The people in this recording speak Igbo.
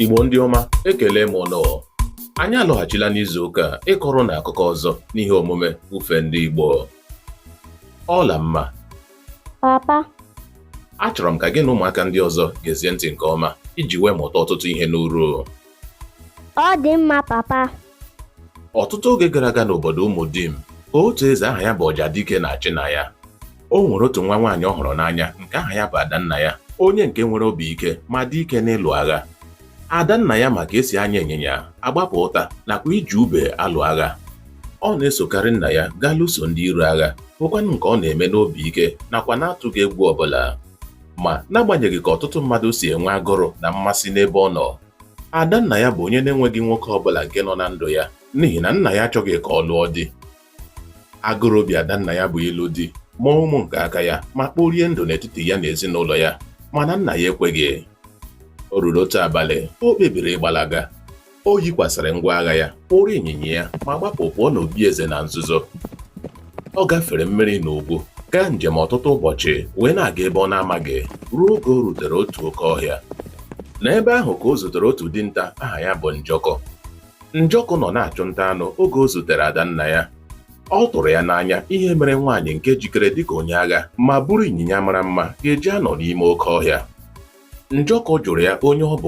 Igbo ndị ọma, ekele m ụnụ. Anyị alọghachila n'izu ụka a ịkọrọ ụnụ akụkọ ọzọ n'ihe omume Ufe Ndị Igbo. Ọlamma. Papa. Achọrọ m ka gị na ụmụaka ndị ọzọ gezie ntị nke ọma iji wee mụta ọtụtụ ihe n'uru. Ọ dị mma, papa. Ọtụtụ oge gara aga n'obodo Ụmụdim, otu eze aha ya bụ Ọjadike na-achị na ya. O nwere otu nwa nwaanyị ọ hụrụ n'anya nke aha ya bụ Adannaya, onye nke nwere obi ike ma dị ike n'ịlụ agha. Adannaya ma ka esi anya ịnyịnya, agbapụ ụta nakwa iji ube alụ agha. Ọ na-esokarị nna ya gaa lụso ndị iro agha, bụkwanụ nke ọ na-eme n'obi ike nakwa na-atụghị egwu ọbụla. Ma n'agbanyeghị ka ọtụtụ mmadụ si enwe agụrụ na mmasị n'ebe ọ nọ, Adannaya bụ onye na-enweghị nwoke ọbụla nke nọ na ndụ ya n'ihi na nna ya achọghị ka ọ lụọ di. Agụrụ obi Adannaya bụ ịlụ di, mụọ ụmụ nke aka ya ma kporie ndụ n'etiti ya na ezinụlọ ya, mana nna ya ekweghị. O ruru otu abalị, o kpebiri ịgbalaga. O yikwasịrị ngwa agha ya, kwụrụ ịnyịnya ya ma gbapụ pụọ n'obi eze na nzuzo. Ọ gafere mmiri na ugwu, gaa njem ọtụtụ ụbọchị wee na-aga ebe ọ na-amaghị ruo oge o rutere otu oke ọhịa. N'ebe ahụ ka o zutere otu dinta aha ya bụ Njọkụ. Njọkụ nọ na-achụ nta anụ oge o zutere Adannaya. Ọ tụrụ ya n'anya ihe mere nwaanyị nke jikere dịka onye agha ma buru ịnyịnya mara mma ga-eji anọ n'ime oke ọhịa. Njọkụ jụrụ ya onye ọ bụ.